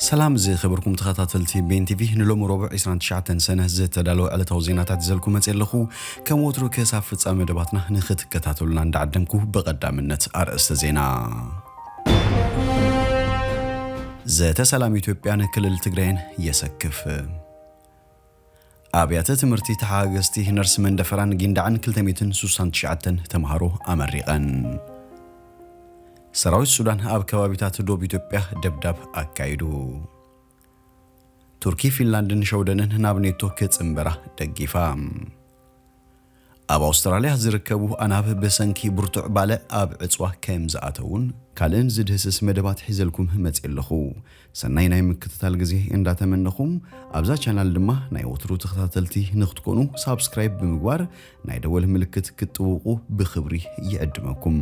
ሰላም ዝኸበርኩም ተኸታተልቲ ቤን ቲቪ፣ ንሎሚ ረቡዕ ዕስራን ትሽዓተን ሰነ ዝተዳለወ ዕለታዊ ዜናታት ይዘልኩም መፅእ ኣለኹ። ከም ወትሩ ክሳብ ፍጻመ መደባትና ንኽትከታተሉና እንዳዓደምኩ፣ ብቐዳምነት ኣርእስተ ዜና። ዘተ ሰላም ኢትዮጵያን ክልል ትግራይን የሰክፍ። ኣብያተ ትምህርቲ ተሓጋገዝቲ ነርስ መንደፈራን ጊንዳዕን ክልተ ሚእትን ስሳን ትሽዓተን ተምሃሮ ኣመሪቐን። ሰራዊት ሱዳን ኣብ ከባቢታት ዶብ ኢትዮጵያ ደብዳብ ኣካይዱ። ቱርኪ፣ ፊንላንድን ሸውደንን ናብ ኔቶ ክጽንበራ ደጊፋ። ኣብ ኣውስትራልያ ዝርከቡ ኣናብ ብሰንኪ ብርቱዕ ባልዕ ኣብ ዕጽዋ ከም ዝኣተውን ካልእን ዝድህስስ መደባት ሒዘልኩም መጽእ ኣለኹ። ሰናይ ናይ ምክትታል ግዜ እንዳተመነኹም፣ ኣብዛ ቻናል ድማ ናይ ወትሩ ተኸታተልቲ ንክትኮኑ ሳብስክራይብ ብምግባር ናይ ደወል ምልክት ክትጥውቑ ብኽብሪ ይዕድመኩም።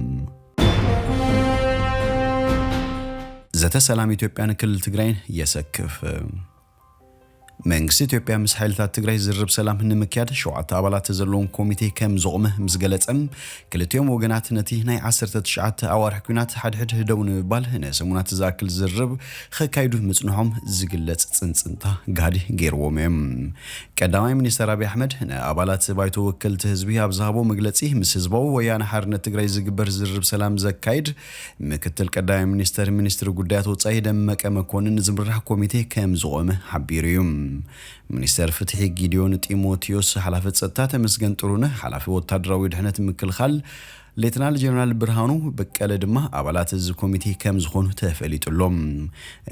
ዘተ ሰላም ኢትዮጵያን ክልል ትግራይን የሰክፍ። መንግስቲ ኢትዮጵያ ምስ ሓይልታት ትግራይ ዝርብ ሰላም ንምክያድ ሸውዓተ ኣባላት ዘለዎም ኮሚቴ ከም ዘቑመ ምስ ገለጸ፣ ክልቲኦም ወገናት ነቲ ናይ ዓሰርተ ትሽዓተ ኣዋርሕ ኲናት ሓድሕድ ደው ንምባል ንሰሙናት ዝኣክል ዝርብ ከካይዱ ምጽንሖም ዝግለጽ ጽንጽንታ ጋህዲ ገይርዎም እዮም። ቀዳማይ ሚኒስተር ኣብይ ኣሕመድ ንኣባላት ባይቶ ወከልቲ ህዝቢ ኣብ ዝሃቦ መግለጺ፣ ምስ ህዝባዊ ወያነ ሓርነት ትግራይ ዝግበር ዝርብ ሰላም ዘካይድ ምክትል ቀዳማይ ሚኒስተር ሚኒስትሪ ጉዳያት ወጻኢ ደመቀ መኮንን ዝምራሕ ኮሚቴ ከም ዝቖመ ሓቢሩ እዩ። ሚኒስተር ፍትሒ ጊዲዮን ጢሞቴዎስ፣ ሓላፊ ጸጥታ ተመስገን ጥሩነህ፣ ሓላፊ ወታደራዊ ድሕነት ምክልኻል ሌተናል ጀነራል ብርሃኑ በቀለ ድማ ኣባላት እዚ ኮሚቴ ከም ዝኾኑ ተፈሊጡ ኣሎ።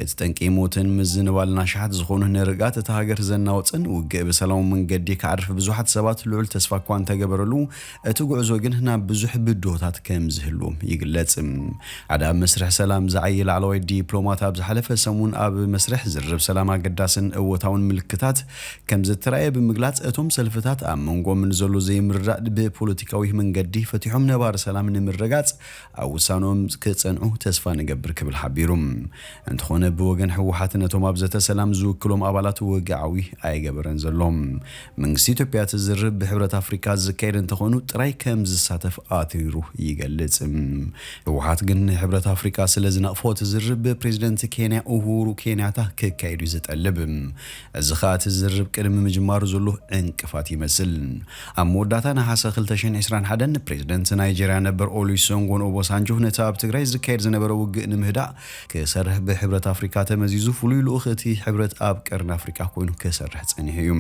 እቲ ጠንቂ ሞትን ምዝንባልን ኣሽሓት ዝኾኑ ንርግኣት እታ ሃገር ዘናወጽን ውግእ ብሰላማዊ መንገዲ ከዕርፍ ብዙሓት ሰባት ልዑል ተስፋ እኳ እንተገበረሉ፣ እቲ ጉዕዞ ግን ናብ ብዙሕ ብድሆታት ከም ዝህልዎም ይግለጽ። ሓደ ኣብ መስርሕ ሰላም ዝዓየ ላዕለዋይ ዲፕሎማት ኣብ ዝሓለፈ ሰሙን ኣብ መስርሕ ዝርብ ሰላም ኣገዳስን እወታውን ምልክታት ከም ዝተራእየ ብምግላጽ፣ እቶም ሰልፍታት ኣብ መንጎኦም ንዘሎ ዘይምርዳእ ብፖለቲካዊ መንገዲ ፈቲሖም ነባሪ ሰላም ንምርግጋጽ ኣብ ውሳነኦም ክጸንዑ ተስፋ ንገብር ክብል ሓቢሩ። እንተኾነ ብወገን ህወሓት ነቶም ኣብ ዘተ ሰላም ዝውክሎም ኣባላት ወግዓዊ ኣይገበረን ዘሎ። መንግስቲ ኢትዮጵያ እቲ ዝርብ ብሕብረት ኣፍሪካ ዝካየድ እንተኾይኑ ጥራይ ከም ዝሳተፍ ኣትሪሩ ይገልጽ። ህወሓት ግን ንሕብረት ኣፍሪካ ስለ ዝነቕፎ እቲ ዝርብ ብፕሬዝደንት ኬንያ ኡሁሩ ኬንያታ ክካየድ እዩ ዝጠልብ። እዚ ኸኣ እቲ ዝርብ ቅድሚ ምጅማሩ ዘሎ ዕንቅፋት ይመስል። ኣብ መወዳእታ ነሓሰ ክልተ ሽሕን ዕስራን ሓደን ፕሬዝደንት ናይጄርያ ነበር ኦሉሴጉን ኦባሳንጆ ነቲ ኣብ ትግራይ ዝካየድ ዝነበረ ውግእ ንምህዳእ ክሰርሕ ብሕብረት ኣፍሪካ ተመዚዙ ፍሉይ ልኡኽ እቲ ሕብረት ኣብ ቀርኒ ኣፍሪካ ኮይኑ ክሰርሕ ጸኒሑ እዩ።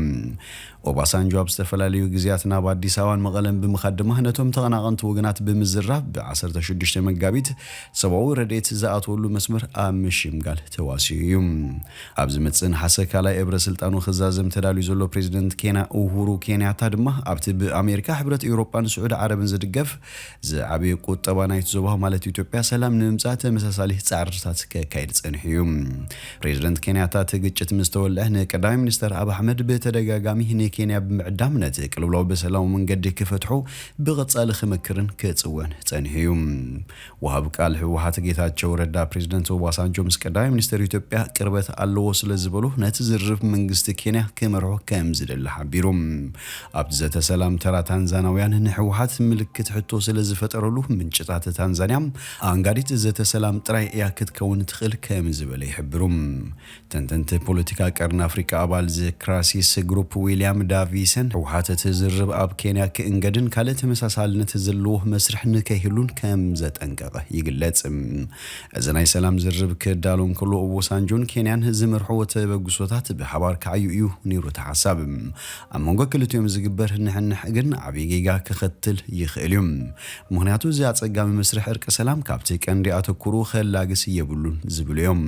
ኦባሳንጆ ኣብ ዝተፈላለዩ ግዜያት ናብ ኣዲስ ኣበባን መቐለን ብምኻድ ድማ ነቶም ተቐናቐንቲ ወገናት ብምዝራብ ብ ዓሰርተ ሽዱሽተ መጋቢት ሰብኣዊ ረድኤት ዝኣትወሉ መስመር ኣብ ምሽምጋል ተዋሲኡ እዩ። ኣብ ዝመጽእ ነሓሰ ካልኣይ እብረ ስልጣኑ ክዛዘም ተዳልዩ ዘሎ ፕሬዝደንት ኬንያ ኡሁሩ ኬንያታ ድማ ኣብቲ ብኣሜሪካ፣ ሕብረት ኤውሮጳን ስዑዲ ዓረብን ዝድገፍ ዝዓበየ ቁጠባ ናይቲ ዞባ ማለት ኢትዮጵያ ሰላም ንምምጻእ ተመሳሳሊ ጻዕርታት ከካይድ ጸኒሑ እዩ። ፕሬዝደንት ኬንያታ እቲ ግጭት ምስ ተወልዐ ንቀዳማይ ሚኒስተር ኣብ ኣሕመድ ብተደጋጋሚ ንኬንያ ብምዕዳም ነቲ ቅልውላው ብሰላማዊ መንገዲ ክፈትሑ ብቐጻሊ ክመክርን ክጽውዕን ጸኒሑ እዩ። ወሃብ ቃል ህወሓት ጌታቸው ረዳ ፕሬዝደንት ኦባሳንጆ ምስ ቀዳማይ ሚኒስተር ኢትዮጵያ ቅርበት ኣለዎ ስለ ዝበሉ ነቲ ዝርብ መንግስቲ ኬንያ ክመርሖ ከም ዝደሊ ሓቢሩ። ኣብቲ ዘተ ሰላም ተራ ታንዛናውያን ንህወሓት ምልክት ሕቶ ስለ ዝፈጠረሉ ምንጭታት ታንዛንያ ኣንጋዲት ዘተ ሰላም ጥራይ እያ ክትከውን ትኽእል ከም ዝበለ ይሕብሩ። ተንተንቲ ፖለቲካ ቀርኒ ኣፍሪካ ኣባል እዚ ክራሲስ ግሩፕ ዊልያም ዳቪሰን ህወሓት እቲ ዝርብ ኣብ ኬንያ ክእንገድን ካልእ ተመሳሳልነት ዘለዎ መስርሕ ንከይህሉን ከም ዘጠንቀቐ ይግለጽ። እዚ ናይ ሰላም ዝርብ ክዳሎ እንከሎ ኦቦሳንጆን ኬንያን ዝመርሕዎ ተበግሶታት ብሓባር ክዓዩ እዩ ነይሩ እቲ ሓሳብ። ኣብ መንጎ ክልቲኦም ዝግበር ንሕንሕ ግን ዓብዪ ጌጋ ክኸትል ይኽእል እዩ። ምኽንያቱ እዚ ኣጸጋሚ መስርሕ ዕርቂ ሰላም ካብቲ ቀንዲ ኣተኩሩ ከላግስ የብሉን ዝብሉ እዮም።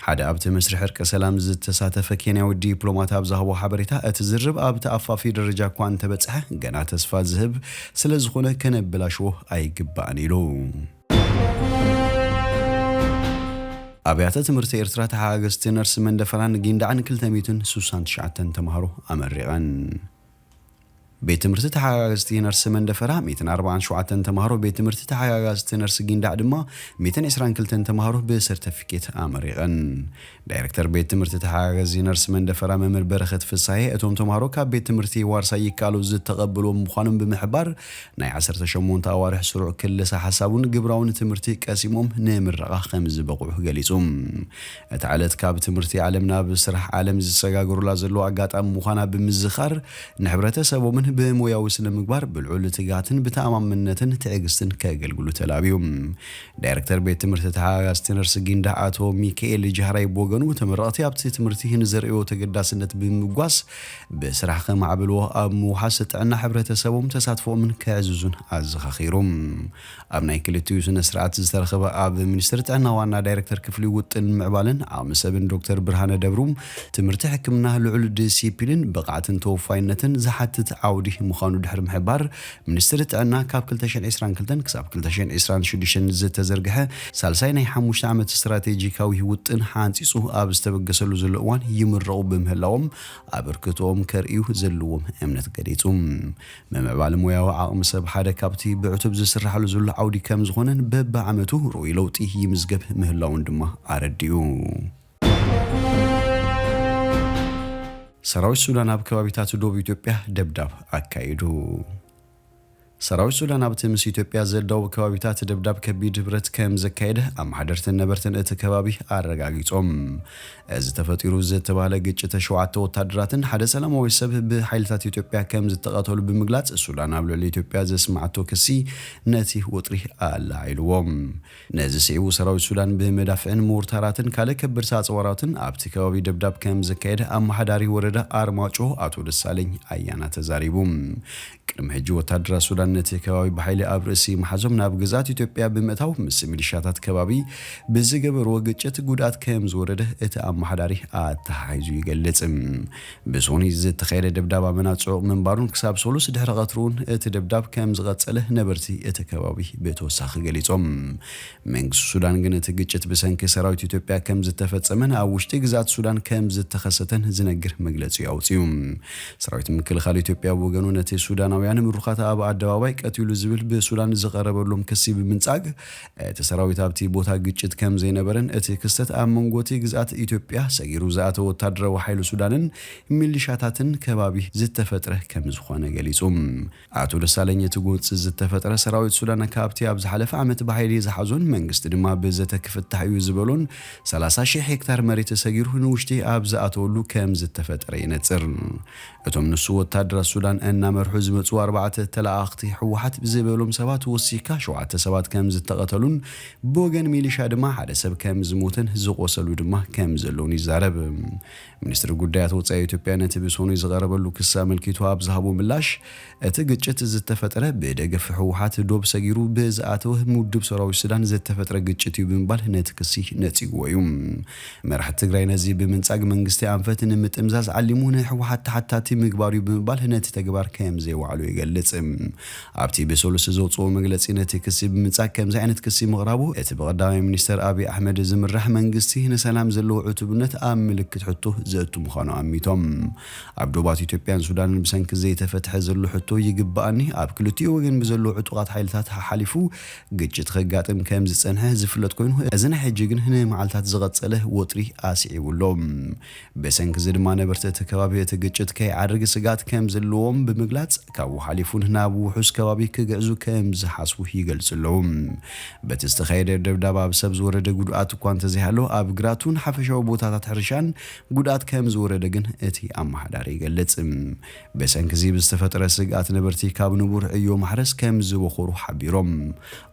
ሓደ ኣብቲ መስርሕ ዕርቂ ሰላም ዝተሳተፈ ኬንያዊ ዲፕሎማት ኣብ ዝሃቦ ሓበሬታ፣ እቲ ዝርብ ኣብ ተኣፋፊ ደረጃ እኳ እንተበጽሐ፣ ገና ተስፋ ዝህብ ስለ ዝኾነ ከነበላሽዎ ኣይግባእን ኢሉ። ኣብያተ ትምህርቲ ኤርትራ ተሓጋገዝቲ ነርስ መንደፈራን ጊንዳዕን ክልተ ሚእትን ስሳን ትሽዓተን ተምሃሮ ኣመሪቐን። ቤት ትምህርቲ ተሓጋገዝቲ ነርሲ መንደፈራ ሚእትን ኣርባዓን ሸውዓተን ተምሃሮ፣ ቤት ትምህርቲ ተሓጋጋዝቲ ነርሲ ጊንዳዕ ድማ ሚእትን ዕስራን ክልተን ተምሃሮ ብሰርተፊኬት ኣመሪቐን። ዳይሬክተር ቤት ትምህርቲ ተሓጋገዝቲ ነርሲ መንደፈራ መምህር በረኸት ፍሳሄ፣ እቶም ተምሃሮ ካብ ቤት ትምህርቲ ዋርሳይ ይከኣሉ ዝተቐበልዎም ምዃኖም ብምሕባር፣ ናይ ዓሰርተ ሸሞንተ ኣዋርሕ ስሩዕ ክልሰ ሓሳቡን ግብራውን ትምህርቲ ቀሲሞም ንምረቓ ከም ዝበቕዑ ገሊጹ። እታ ዕለት ካብ ትምህርቲ ዓለም ናብ ስራሕ ዓለም ዝሰጋገሩላ ዘለዉ ኣጋጣሚ ምዃና ብምዝኻር፣ ንሕብረተሰቦምን ብሞያዊ ስነ ምግባር ብልዑል ትግሃትን ብተኣማምነትን ትዕግስትን ከገልግሉ ተላብዩ። ዳይሬክተር ቤት ትምህርቲ ተሓጋጋዝቲ ነርሲ ጊንዳዕ ኣቶ ሚካኤል ጃህራይ ብወገኑ፣ ተመረቕቲ ኣብቲ ትምህርቲ ንዘርእዮ ተገዳስነት ብምጓስ፣ ብስራሕ ከማዕብልዎ ኣብ ምውሓስ ጥዕና ሕብረተሰቦም ተሳትፎኦምን ከዕዝዙን ኣዘኻኺሩ። ኣብ ናይ ክልቲኡ ስነ ስርዓት ዝተረኸበ ኣብ ሚኒስትሪ ጥዕና ዋና ዳይሬክተር ክፍሊ ውጥን ምዕባለን ዓቕሚ ሰብን ዶክተር ብርሃነ ደብሩ፣ ትምህርቲ ሕክምና ልዑል ዲሲፕሊን፣ ብቕዓትን ተወፋይነትን ዝሓትት ዓውዲ ምዃኑ ድሕሪ ምሕባር፣ ሚኒስትሪ ጥዕና ካብ ክልተ ሽሕን ዕስራን ክልተን ክሳብ ክልተ ሽሕን ዕስራን ሽዱሽተን ዝተዘርግሐ ሳልሳይ ናይ ሓሙሽተ ዓመት ስትራቴጂካዊ ውጥን ሓንጺጹ ኣብ ዝተበገሰሉ ዘሎ እዋን ይምረቑ ብምህላዎም፣ ኣበርክቶኦም ከርእዩ ዘለዎም እምነት ገሊጹ። ምምዕባል ሞያዊ ዓቕሚ ሰብ ሓደ ካብቲ ብዕቱብ ዝስራሓሉ ዘሎ ዓውዲ ከም ዝኾነን በብዓመቱ ርኡይ ለውጢ ይምዝገብ ምህላውን ድማ ኣረዲኡ። ሰራዊት ሱዳን ኣብ ከባቢታት ዶብ ኢትዮጵያ ደብዳብ ኣካይዱ። ሰራዊት ሱዳን ኣብቲ ምስ ኢትዮጵያ ዘዳውብ ከባቢታት ደብዳብ ከቢድ ብረት ከም ዘካየደ ኣመሓደርትን ነበርትን እቲ ከባቢ ኣረጋጊጾም። እዚ ተፈጢሩ ዝተባህለ ግጭት ሸውዓተ ወታደራትን ሓደ ሰላማዊ ሰብ ብሓይልታት ኢትዮጵያ ከም ዝተቐተሉ ብምግላጽ፣ ሱዳን ኣብ ልዕሊ ኢትዮጵያ ዘስማዕቶ ክሲ ነቲ ወጥሪ ኣላዒልዎ። ነዚ ስዒቡ ሰራዊት ሱዳን ብመዳፍዕን ሞርታራትን ካልእ ከበድቲ ኣጽዋራትን ኣብቲ ከባቢ ደብዳብ ከም ዘካየደ ኣመሓዳሪ ወረዳ ኣርማጮ ኣቶ ደሳለኝ ኣያና ተዛሪቡ። ቅድሚ ሕጂ ወታደራት ሱዳን ነቲ ከባቢ ብሓይሊ ኣብ ርእሲ መሓዞም ናብ ግዝኣት ኢትዮጵያ ብምእታው ምስ ሚሊሻታት ከባቢ ብዝገበርዎ ግጭት ጉድኣት ከም ዝወረደ እቲ ኣመሓዳሪ ኣተሓሒዙ ይገልጽ። ብሶኒ ዝተኻየደ ደብዳብ ኣመና ጽዑቕ ምንባሩን ክሳብ ሶሉስ ድሕሪ ቀትሪ እውን እቲ ደብዳብ ከም ዝቐጸለ ነበርቲ እቲ ከባቢ ብተወሳኺ ገሊጾም። መንግስቲ ሱዳን ግን እቲ ግጭት ብሰንኪ ሰራዊት ኢትዮጵያ ከም ዝተፈጸመን ኣብ ውሽጢ ግዝኣት ሱዳን ከም ዝተኸሰተን ዝነግር መግለጺ ኣውጺኡ። ሰራዊት ምክልኻል ኢትዮጵያ ብወገኑ ነቲ ሱዳናውያን ምሩኻት ኣብ ኣደባባይ ቀቲሉ ዝብል ብሱዳን ዝቐረበሎም ክሲ ብምንጻግ፣ እቲ ሰራዊት ኣብቲ ቦታ ግጭት ከም ዘይነበረን እቲ ክስተት ኣብ መንጎ እቲ ግዝኣት ኢትዮጵያ ሰጊሩ ዝኣተወ ወታደራዊ ሓይሊ ሱዳንን ሚሊሻታትን ከባቢ ዝተፈጥረ ከም ዝኾነ ገሊጹ። ኣቶ ደሳለኝ እቲ ጎንፂ ዝተፈጥረ ሰራዊት ሱዳን ካብቲ ኣብ ዝሓለፈ ዓመት ብሓይሊ ዝሓዞን መንግስቲ ድማ ብዘተ ክፍታሕ እዩ ዝበሎን ሰላሳ ሺሕ ሄክታር መሬት ሰጊሩ ንውሽጢ ኣብ ዝኣተወሉ ከም ዝተፈጠረ ይነፅር። እቶም ንሱ ወታደራት ሱዳን እናመርሑ ዝመፁ ኣርባዕተ ተለኣኽቲ ህወሓት ዝበሎም ሰባት ወሲካ ሸውዓተ ሰባት ከም ዝተቐተሉን ብወገን ሚሊሻ ድማ ሓደ ሰብ ከም ዝሞተን ዝቆሰሉ ድማ ከም ዘለውን ይዛረብ። ሚኒስትሪ ጉዳያት ወጻኢ ኢትዮጵያ ነቲ ብሰኑይ ዝቐረበሉ ክሲ ኣመልኪቱ ኣብ ዝሃቦ ምላሽ፣ እቲ ግጭት ዝተፈጠረ ብደገፍ ህወሓት ዶብ ሰጊሩ ብዝኣተወ ውድብ ሰራዊት ሱዳን ዝተፈጥረ ግጭት እዩ ብምባል ነቲ ክሲ ነጺግዎ እዩ። መራሕቲ ትግራይ ነዚ ብምንጻግ መንግስቲ ኣንፈት ንምጥምዛዝ ዓሊሙ ንህወሓት ተሓታቲ ምግባር እዩ ብምባል ነቲ ተግባር ከም ዘይወዓሉ ይገልጽ። ኣብቲ ብሰሉስ ዘውፅኦ መግለፂ ነቲ ክሲ ብምንጻግ ከምዚ ዓይነት ክሲ ምቕራቡ እቲ ብቐዳማይ ሚኒስተር ኣብይ ኣሕመድ ዝምራሕ መንግስቲ ንሰላም ዘለዎ ዕቱብነት ኣብ ምልክት ሕቶ ዘእቱ ምዃኑ ኣሚቶም። ኣብ ዶባት ኢትዮጵያን ሱዳንን ብሰንኪ ዘይተፈትሐ ዘሎ ሕቶ ይግባኣኒ ኣብ ክልቲኡ ወገን ብዘለዉ ዕጡቓት ሓይልታት ሓሓሊፉ ግጭት ከጋጥም ከም ዝጸንሐ ዝፍለጥ ኮይኑ፣ እዚ ናይ ሕጂ ግን ንመዓልታት ዝቐጸለ ወጥሪ ኣስዒቡ ኣሎ። ብሰንኪ እዚ ድማ ነበርቲ እቲ ከባቢ እቲ ግጭት ከይዓርግ ስግኣት ከም ዘለዎም ብምግላጽ፣ ካብኡ ሓሊፉ ናብ ውሑስ ከባቢ ክግዕዙ ከም ዝሓስቡ ይገልጹ ኣለዉ። በቲ ዝተኻየደ ደብዳብ ኣብ ሰብ ዝወረደ ጉድኣት እኳ እንተዘይሃሎ፣ ኣብ ግራቱን ሓፈሻዊ ቦታታት ሕርሻን ጉድኣት ከም ዝወረደ ግን እቲ ኣመሓዳሪ ይገልጽ። ብሰንኪ እዚ ብዝተፈጠረ ስግኣት ነበርቲ ካብ ንቡር ዕዮ ማሕረስ ከም ዝበኾሩ ሓቢሮም።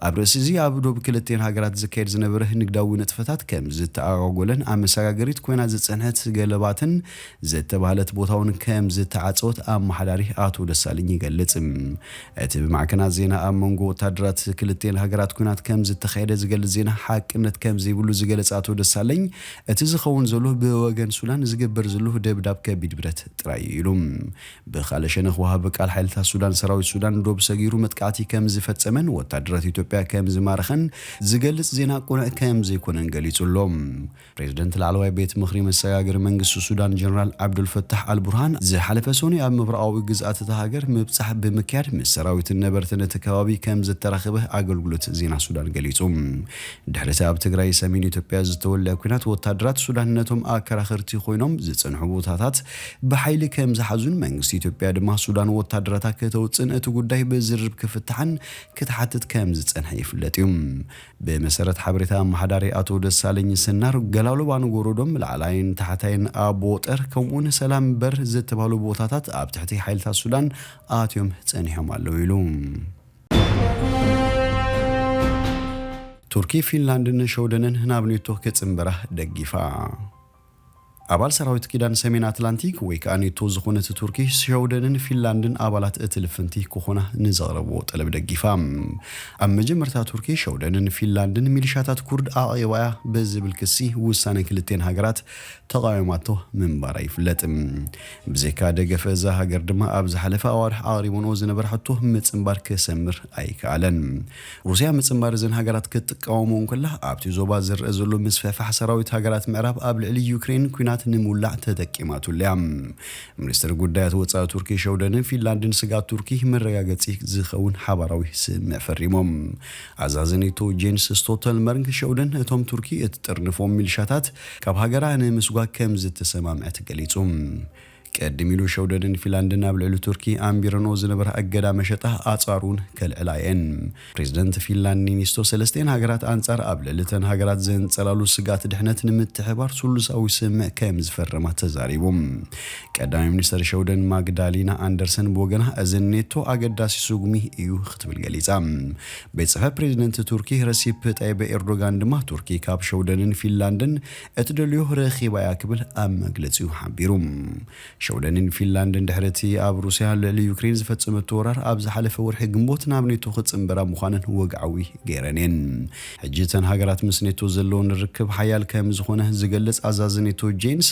ኣብ ርእሲ እዚ ኣብ ዶብ ክልቲኤን ሃገራት ዝካየድ ዝነበረ ንግዳዊ ንጥፈታት ከም ዝተኣጓጎለን ኣብ መሰጋገሪት ኮይና ዝጸንሐት ገለባትን ዝተባህለት ቦታ እውን ከም ዝተዓጸወት ኣመሓዳሪ ኣቶ ደሳለኝ ይገልጽ። እቲ ብማዕከናት ዜና ኣብ መንጎ ወታደራት ክልቲኤን ሃገራት ኲናት ከም ዝተኻየደ ዝገልጽ ዜና ሓቅነት ከም ዘይብሉ ዝገለጸ ኣቶ ደሳለኝ፣ እቲ ዝኸውን ዘሎ ብወገን ሱዳን ዝግበር ዘሎ ደብዳብ ከቢድ ብረት ጥራይ እዩ ኢሉ። ብኻልእ ሸነኽ ወሃቢ ቃል ሓይልታት ሱዳን፣ ሰራዊት ሱዳን ዶብ ሰጊሩ መጥቃዕቲ ከም ዝፈጸመን ወታደራት ኢትዮጵያ ከም ዝማረኸን ዝገልጽ ዜና ቅኑዕ ከም ዘይኮነን ገሊጹ ኣሎ። ፕሬዝደንት ላዕለዋይ ቤት ምኽሪ መሰጋገሪ መንግስቲ ሱዳን ጀነራል ዓብዱልፈታሕ ኣልቡርሃን ዝሓለፈ ሰኑይ ኣብ ምብራቓዊ ግዝኣት እታ ሃገር ምብጻሕ ብምክያድ ምስ ሰራዊትን ነበርትን እቲ ከባቢ ከም ዝተራኸበ ኣገልግሎት ዜና ሱዳን ገሊጹ። ድሕሪ እቲ ኣብ ትግራይ ሰሜን ኢትዮጵያ ዝተወልዐ ኲናት፣ ወታደራት ሱዳን ነቶም ኣከራኸርቲ ኮይኖም ዝጸንሑ ቦታታት ብሓይሊ ከም ዝሓዙን መንግስቲ ኢትዮጵያ ድማ ሱዳን ወታደራታ ከተውጽእን እቲ ጉዳይ ብዝርርብ ክፍታሕን ክትሓትት ከም ዝጸንሐ ይፍለጥ እዩ። ብመሰረት ሓበሬታ ኣመሓዳሪ ኣቶ ደሳለኝ ስናር፣ ገላሎ፣ ባንጎሮዶም፣ ላዕላይን ታሕታይን ኣቦ ወጠር ከምኡውን ሰላም በር ዝተባህሉ ቦታታት ኣብ ትሕቲ ሓይልታት ሱዳን ኣትዮም ጸኒሖም ኣለዉ ኢሉ። ቱርኪ፣ ፊንላንድን ሸውደንን ናብ ኔቶ ክጽንበራ ደጊፋ። ኣባል ሰራዊት ኪዳን ሰሜን ኣትላንቲክ ወይ ከኣ ኔቶ ዝኾነት ቱርኪ፣ ሸውደንን ፊንላንድን ኣባላት እቲ ልፍንቲ ክኾና ንዘቕረብዎ ጠለብ ደጊፋ። ኣብ መጀመርታ ቱርኪ፣ ሸውደንን ፊንላንድን ሚሊሻታት ኩርድ ኣዕቒባያ ብዝብል ክሲ ውሳነ ክልቴን ሃገራት ተቓዊማቶ ምንባራ ይፍለጥ። ብዘይካ ደገፍ እዛ ሃገር ድማ ኣብ ዝሓለፈ ኣዋርሕ ኣቕሪቦንኦ ዝነበረ ሕቶ ምጽንባር ክሰምር ኣይከኣለን። ሩስያ ምጽንባር እዘን ሃገራት ክትቃወሞ እንከላ፣ ኣብቲ ዞባ ዝረአ ዘሎ ምስፍሕፋሕ ሰራዊት ሃገራት ምዕራብ ኣብ ልዕሊ ዩክሬን ኲናት ንምውላዕ ተጠቂማትሉ እያ። ሚኒስትር ጉዳያት ወጻኢ ቱርኪ ሸውደንን ፊንላንድን ስግኣት ቱርኪ መረጋገጺ ዝኸውን ሓባራዊ ስምምዕ ፈሪሞም። ኣዛዚ ኔቶ ጄንስ ስቶልተንበርግ ሸውደን እቶም ቱርኪ እትጥርንፎም ሚሊሻታት ካብ ሃገራ ንምስጓግ ከም ዝተሰማምዐት ገሊጹ። ቀድም ኢሉ ሸውደንን ፊንላንድን ኣብ ልዕሊ ቱርኪ ኣንቢረንኦ ዝነበራ እገዳ መሸጣ ኣጻር እውን ከልዕላ እየን። ፕሬዝደንት ፊንላንድ ኒኒስቶ ሰለስቲኤን ሃገራት ኣንጻር ኣብ ልዕሊ እተን ሃገራት ዘንጸላሉ ስግኣት ድሕነት ንምትሕባር ስሉሳዊ ስምምዕ ከም ዝፈረማ ተዛሪቡ። ቀዳማይ ሚኒስተር ሸውደን ማግዳሊና ኣንደርሰን ብወገና፣ እዚ ኔቶ ኣገዳሲ ስጉሚ እዩ ክትብል ገሊጻ። ቤት ጽሕፈት ፕሬዝደንት ቱርኪ ረሲፕ ጣይብ ኤርዶጋን ድማ፣ ቱርኪ ካብ ሸውደንን ፊንላንድን እትደልዮ ረኺባ እያ ክብል ኣብ መግለጺኡ ሓቢሩ። ሸውደንን ፊንላንድን ድሕሪ እቲ ኣብ ሩስያ ልዕሊ ዩክሬን ዝፈጸመቶ ወራር ኣብ ዝሓለፈ ወርሒ ግንቦት ናብ ኔቶ ክጽንበራ ምዃነን ወግዓዊ ገይረን እየን። ሕጂ እተን ሃገራት ምስ ኔቶ ዘለወን ርክብ ሓያል ከም ዝኾነ ዝገልጽ ኣዛዚ ኔቶ ጄንስ፣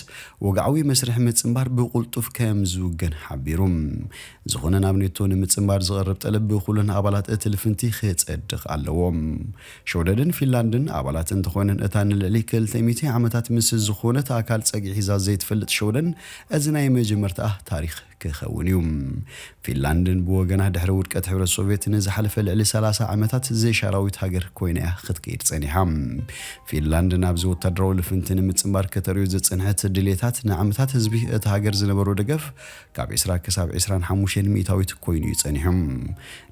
ወግዓዊ መስርሕ ምጽንባር ብቕልጡፍ ከም ዝውገን ሓቢሩ። ዝኾነ ናብ ኔቶ ንምጽንባር ዝቐርብ ጠለብ ብኹለን ኣባላት እቲ ልፍንቲ ክጸድቕ ኣለዎ። ሸውደንን ፊንላንድን ኣባላት እንተኾይነን፣ እታ ንልዕሊ ክልተ ሚእቲ ዓመታት ምስ ዝኾነት ኣካል ጸግዒ ሒዛ ዘይትፈልጥ ሸውደን፣ እዚ ናይ መጀመርታኣ ታሪኽ ክኸውን እዩ። ፊንላንድን ብወገና፣ ድሕሪ ውድቀት ሕብረት ሶቭየት ንዝሓለፈ ልዕሊ ሰላሳ ዓመታት ዘይሻራዊት ሃገር ኮይና እያ ክትከይድ ጸኒሓ። ፊንላንድ ናብዚ ወታደራዊ ልፍንቲ ንምጽንባር ከተርእዮ ዝጸንሐት ድሌታት፣ ንዓመታት ህዝቢ እታ ሃገር ዝነበሮ ደገፍ ካብ ዕስራ ክሳብ ዕስራን ሓሙሽተን ሚእታዊት ኮይኑ እዩ ጸኒሑ።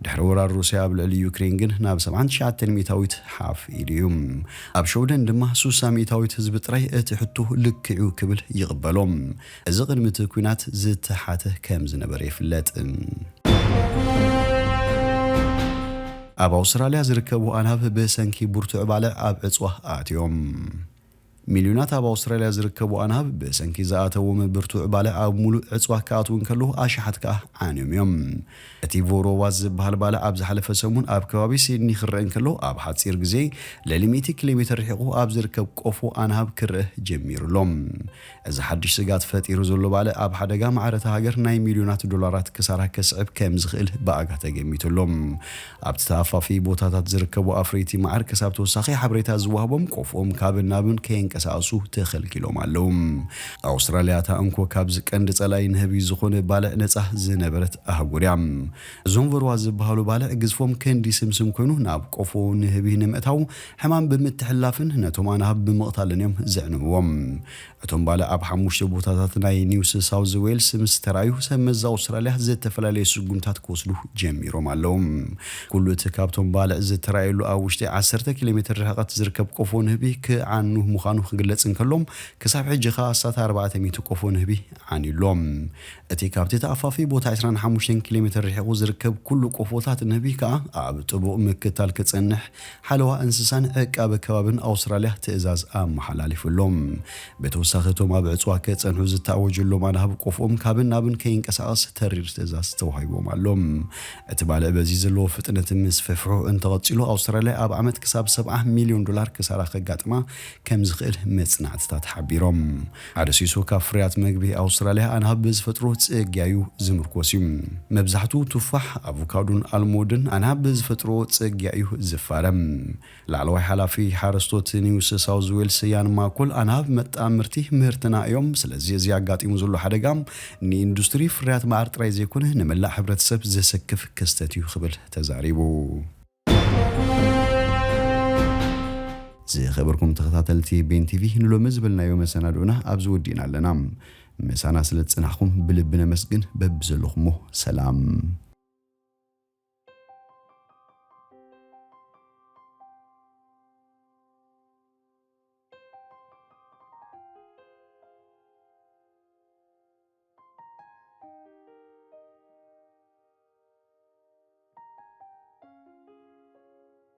ድሕሪ ወራር ሩስያ ኣብ ልዕሊ ዩክሬን ግን ናብ ሰብዓን ትሽዓተን ሚእታዊት ሓፍ ኢሉ እዩ። ኣብ ሸውደን ድማ ሱሳ ሚእታዊት ህዝቢ ጥራይ እቲ ሕቶ ልክዕ እዩ ክብል ይቕበሎ። እዚ ቅድሚ እቲ ኲናት ዝተሓተ ከም ዝነበረ ይፍለጥ። ኣብ ኣውስትራልያ ዝርከቡ ኣናብህ ብሰንኪ ብርቱዕ ባልዕ ኣብ ዕጽዋ ኣትዮም። ሚልዮናት ኣብ ኣውስትራልያ ዝርከቡ ኣናብህ ብሰንኪ ዝኣተዎም ብርቱዕ ባልዕ ኣብ ሙሉእ ዕጽዋ ክኣትዉ እንከለዉ፣ ኣሽሓት ከኣ ዓንዮም እዮም። እቲ ቮሮዋ ዝበሃል ባልዕ ኣብ ዝሓለፈ ሰሙን ኣብ ከባቢ ሲድኒ ክረአ እንከሎ፣ ኣብ ሓጺር ግዜ ልዕሊ ሚእቲ ኪሎ ሜተር ርሒቑ ኣብ ዝርከብ ቆፎ ኣናብህ ክረአ ጀሚሩ ኣሎ። እዚ ሓድሽ ስግኣት ፈጢሩ ዘሎ ባልዕ ኣብ ሓደጋ ማዕረ እታ ሃገር ናይ ሚልዮናት ዶላራት ክሳራ ከስዕብ ከም ዝኽእል ብኣጋ ተገሚቱ ኣሎ። ኣብቲ ተኣፋፊ ቦታታት ዝርከቡ ኣፍረይቲ መዓር ክሳብ ተወሳኺ ሓበሬታ ዝወሃቦም ቆፎኦም ካብን ናብን ከየንቀሳቐሱ ተኸልኪሎም ኣለዉ። ኣውስትራልያ እታ እንኮ ካብዚ ቀንዲ ጸላኢ ንህቢ ዝኾነ ባልዕ ነጻ ዝነበረት ኣህጉር እያ። እዞም ቨርዋ ዝበሃሉ ባልዕ ግዝፎም ክንዲ ስምስም ኮይኑ ናብ ቆፎ ንህቢ ንምእታው ሕማም ብምትሕላፍን ነቶም ኣናህብ ብምቕታልን እዮም ዘዕንብዎም። እቶም ባልዕ ኣብ ሓሙሽተ ቦታታት ናይ ኒው ሳውዝ ዌልስ ምስ ተራእዩ፣ ሰብ መዚ ኣውስትራልያ ዝተፈላለየ ስጉምታት ክወስዱ ጀሚሮም ኣለዉ። ኩሉ እቲ ካብቶም ባልዕ ዝተራእየሉ ኣብ ውሽጢ ዓሰርተ ኪሎ ሜትር ርሕቐት ዝርከብ ቆፎ ንህቢ ክዓኑ ምዃኑ ክግለጽ እንከሎ፣ ክሳብ ሕጂ ከኣ ኣስታት ኣርባዕተ ሚእቲ ቆፎ ንህቢ ዓንዩ ኣሎ። እቲ ካብቲ ተኣፋፊ ቦታ ዕስራን ሓሙሽተን ኪሎ ሜትር ርሒቑ ዝርከብ ኩሉ ቆፎታት ንህቢ ከኣ ኣብ ጥቡቕ ምክትታል ክጸንሕ ሓለዋ እንስሳን ዕቃበ ከባብን ኣውስትራልያ ትእዛዝ ኣመሓላሊፉ ኣሎ። ብተወሳኺ፣ እቶም ኣብ ዕጽዋ ክጸንሑ ዝተኣወጀሎም ኣናህብ ቆፎኦም ካብን ናብን ከይንቀሳቐስ ተሪር ትእዛዝ ተዋሂቦም ኣሎ። እቲ ባልዕ በዚ ዘለዎ ፍጥነት ምስ ፈፍሑ እንተቐጺሉ፣ ኣውስትራልያ ኣብ ዓመት ክሳብ ሰብዓ ሚልዮን ዶላር ክሳራ ከጋጥማ ከም ዝኽእል መጽናዕትታት ሓቢሮም። ሓደ ሲሶ ካብ ፍርያት መግቢ ኣውስትራልያ ኣናህብ ብዝፈጥሮ ጽግያዩ ዝምርኮስ እዩ። መብዛሕቱ ቱፋሕ፣ ኣቮካዶን ኣልሞንድን ኣናህብ ብዝፈጥሮ ጽግያዩ ዝፋረ። ላዕለዋይ ሓላፊ ሓረስቶት ኒው ሳውዝ ዌልስ ያን ማኮል፣ ኣናህብ መጣምርቲ ምህርትና እዮም፣ ስለዚ እዚ ኣጋጢሙ ዘሎ ሓደጋ ንኢንዱስትሪ ፍርያት መዓር ጥራይ ዘይኮነ ንመላእ ሕብረተሰብ ዘሰክፍ ክስተት እዩ ክብል ተዛሪቡ። ዝኸበርኩም ተኸታተልቲ ቤን ቲቪ፣ ንሎሚ ዝበልናዮ መሰናድኦና ኣብዚ ወዲእና ኣለና። ምሳና ስለ ዝጸናሕኩም ብልቢ ነመስግን። በብዘለኹሞ ሰላም።